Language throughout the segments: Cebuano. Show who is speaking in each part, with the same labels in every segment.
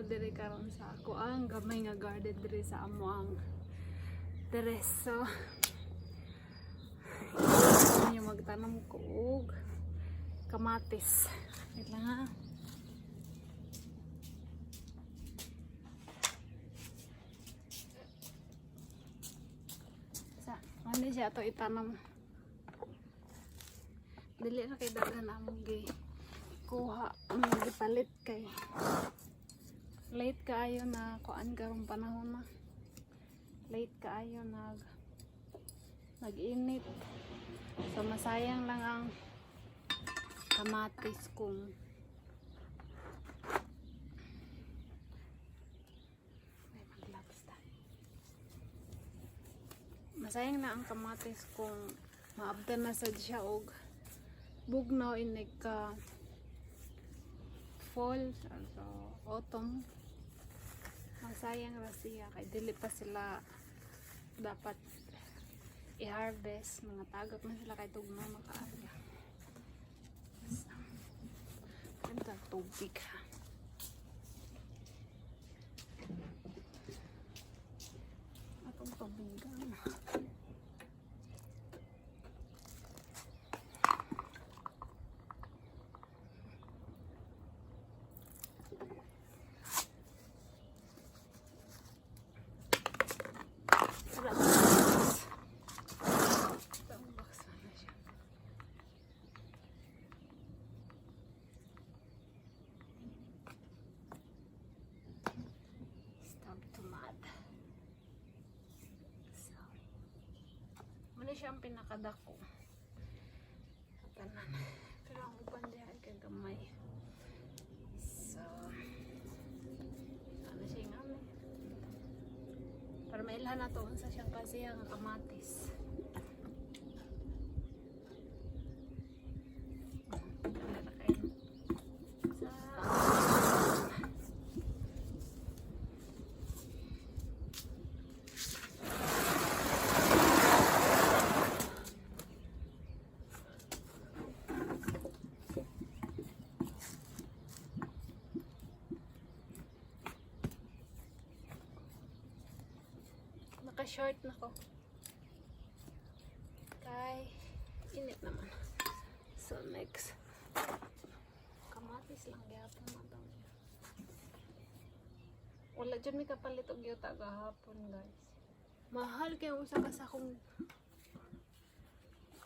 Speaker 1: Diri karon sa ako ang gamay nga garden diri sa amo ang terrace. So, niyo magtanom ko og kamatis. Wait lang ha. Sa, ano siya ato itanom. Dili ra kay daghan among gi kuha ang gipalit kay late kaayo na kuan karong panahon na. Late kaayo nag-init. So masayang lang ang kamatis kung ay mag-gloves tayo. Masayang na ang kamatis kung maabdan na sad siya og bugnaw inig ka fall, so autumn. Masayang ra siya kay dili pa sila dapat i-harvest, mga tagak na sila kay tugnaw makaarga. So, ito tubig ha. Atong tubigan. Tara, box. Itong box na siya. Stop tomato. So, muna siya ang pinakadako. Sa tanan. Pero ang uban diha ay kagamay. So, ano siya nga eh. Para mailhan na to unsa siyang klase nga kamatis. Wala na kayo. Sa naka-short na ko. Kay init naman. So next. Kamatis lang gyapon na to. Wala dyan may kapalit og yuta gahapon, guys. Mahal kay usa ka sakong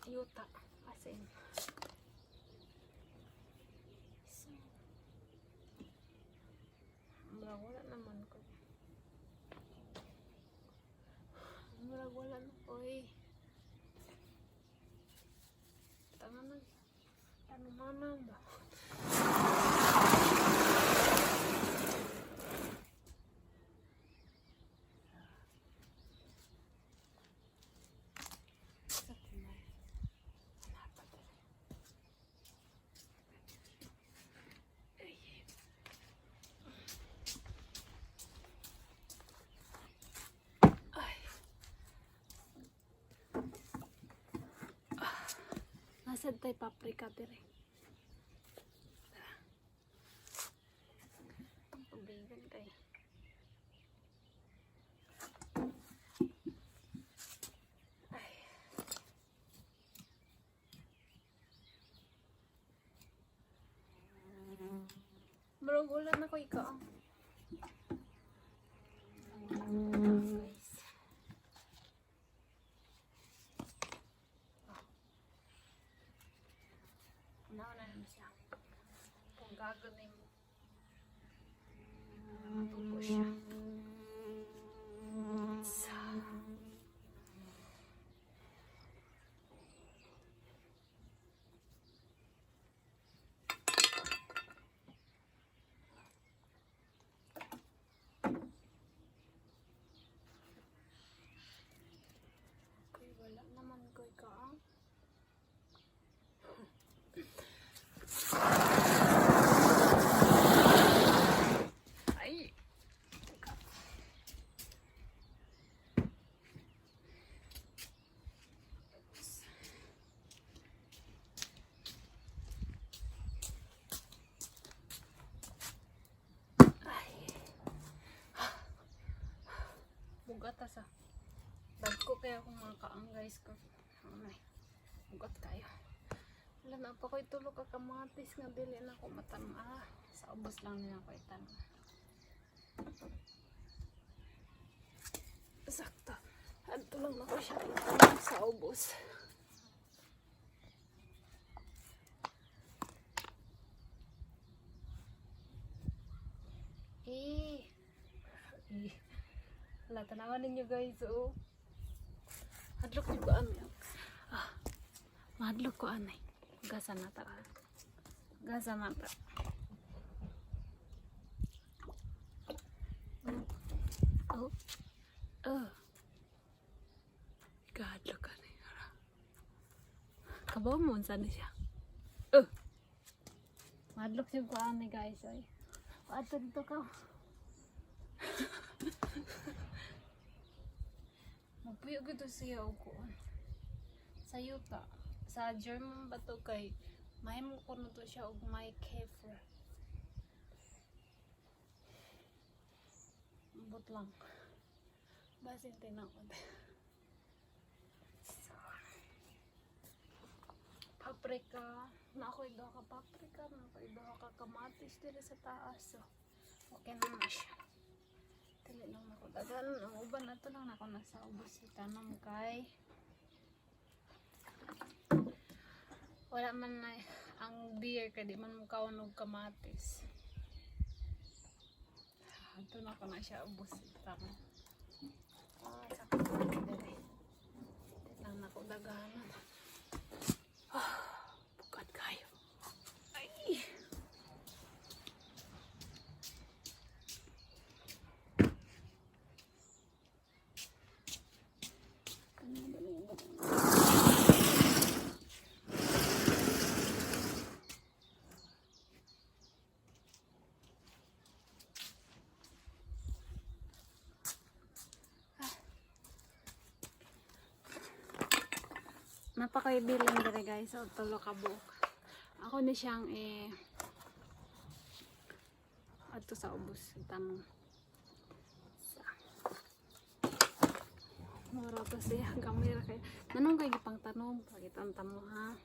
Speaker 1: yuta. As in. So, murag wala naman ko. Murag wala na ko eh. Tanga na. Tanumanan ba? Sa tinay. Hanapa dali. Ay. Ay. Ah. Nasad tay paprika dire. Tara. Ang tubigan kay. Ay. Murag wala na ko ikaw. Guys. Una na naman siya. Kung gagawin mo. Matubo siya. So, okay, wala naman ko ikaw. Ay! akong mga kaang, guys, ko. Ano eh. Ugat kayo. Wala na pa ko'y tulo ka kamatis nga dili na ako matanom. Ah, sa ubos lang nila ako itanom. Sakto. Adto lang nako siya itanom sa ubos. Eh. Eh. Wala, tanawan ninyo, guys, oh. Hadlok ko ano. Ah. Mahadlok ko anay. Gasa na ta. Gasa na ta. Oh. Oh. Kahadlok ka ni. Kabaw mo unsa ni siya. Oh. Mahadlok siya ko ani, guys, ay. Ato dito ka. Magpuyo gito siya og kuan. Sa yuta. Sa German ba to kay mahimo ko na to siya og Maikäfer. Ambot lang. Basin tinakot. So, paprika. Na ako duha ka paprika, na ako duha ka kamatis diri sa taas. So, okay na na siya. Dili lang nako daghan ang uban na to lang nako nasa ubos si tanom kay wala man na ang beer kay di man mo kaon og kamatis. Ato na ko na siya ubos tanom. Ah, sakto dili. Dili lang nako daghanan. Ah, bug-at kayo. Ay! Ano ba na yun? Napakaibilang dire, guys, so tulo ka buok. Ako ni siyang eh adto sa ubos tanong. Sa Mura to siya, gamay ra kay. Nanong kay gipang tanom, pagitan mo ha.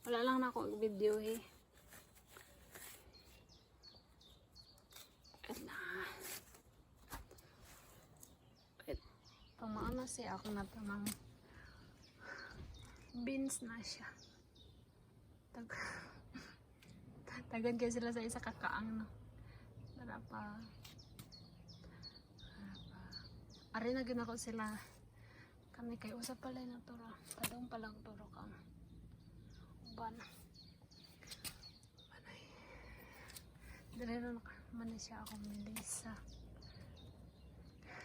Speaker 1: Wala lang na ako video eh. Wait na. Wait. Pamaano siya ako na tamang beans na siya. Tagad kayo sila sa isa kakaang, no. Tara pa. Tara pa. Ari na gina ko sila. Kami kay usa pala na turo. Padong pa lang turo kang. Uban. Manay. Dili ra na man na siya ako Melissa.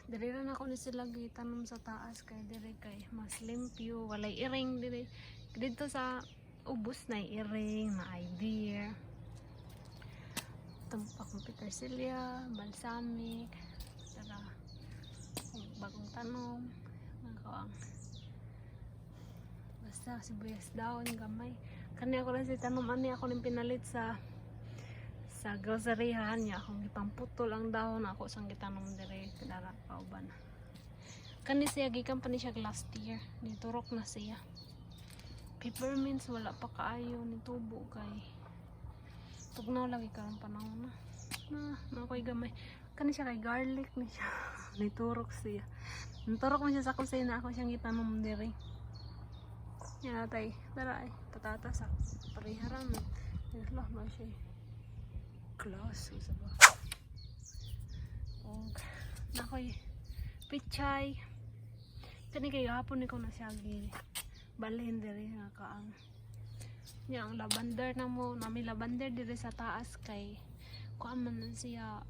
Speaker 1: Dili ra na ako ni sila gitanom sa taas kay diri kay mas limpyo, walay iring diri. Dito sa ubos na iring, na idea. Itong akong petersilya, balsamic, tara, bagong tanom, mga basta sibuyas daon gamay. Kani ako lang si tanom ani ako ning pinalit sa groceryhan niya akong gipamputol ang dahon ako sang gitanom dire dara kauban. Kani siya gikan pa ni siya last year, niturok na siya. Peppermints wala pa kaayo ni tubo kay tugnaw lagi karon panahon na. Na, na ako'y gamay. Kani siya kay garlic ni siya. Niturok siya. Niturok man siya sa kusina ako siyang gitanom dire. Yan tay, tara ay, patatas sa pareharan. Yan lang na siya. Close, usa ba? Og nakoy pichay. Kani kay hapon ni ko na siya gi balhin diri nga kaang. Nya ang lavender na mo, nami lavender diri sa taas kay kuan man na siya,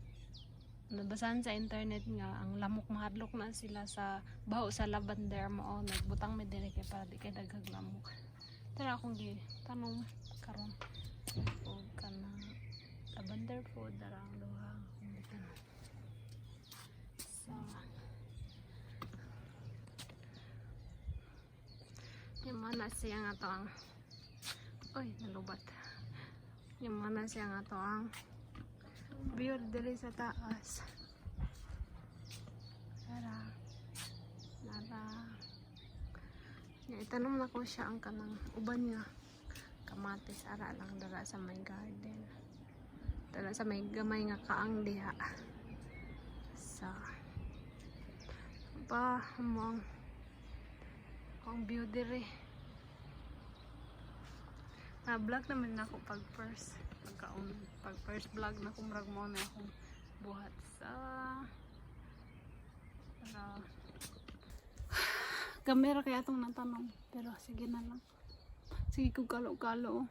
Speaker 1: nabasahan sa internet nga ang lamok mahadlok na sila sa baho sa lavender mo, oh, nagbutang mi diri kay para di kay daghag lamok. Tara akong gi tanom karon og kana lavender po dara ang duha akong gitanom. So, yung mga siya nga to ang, oy, nalubat. Yung mga siya nga to ang view diri sa taas. Tara. Nara. Ya, itanom na ko siya ang kanang uban nga kamatis ara lang dara sa may garden. Dara sa may gamay nga kaang diha. Sa pa mo ang view dire. Na vlog naman na ako pag first pagkaon, pag first vlog na ko, murag mo na akong buhat sa para kamera kaya atong natanong, pero sige na lang, sige ko kalo-kalo, oh.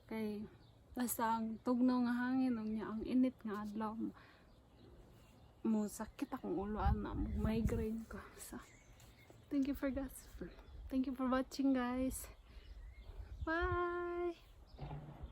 Speaker 1: Kay basta ang tugnaw nga hangin ug nya ang init nga adlaw, mo sakit akong ulo ana, mo migraine ko. So thank you for watching, guys.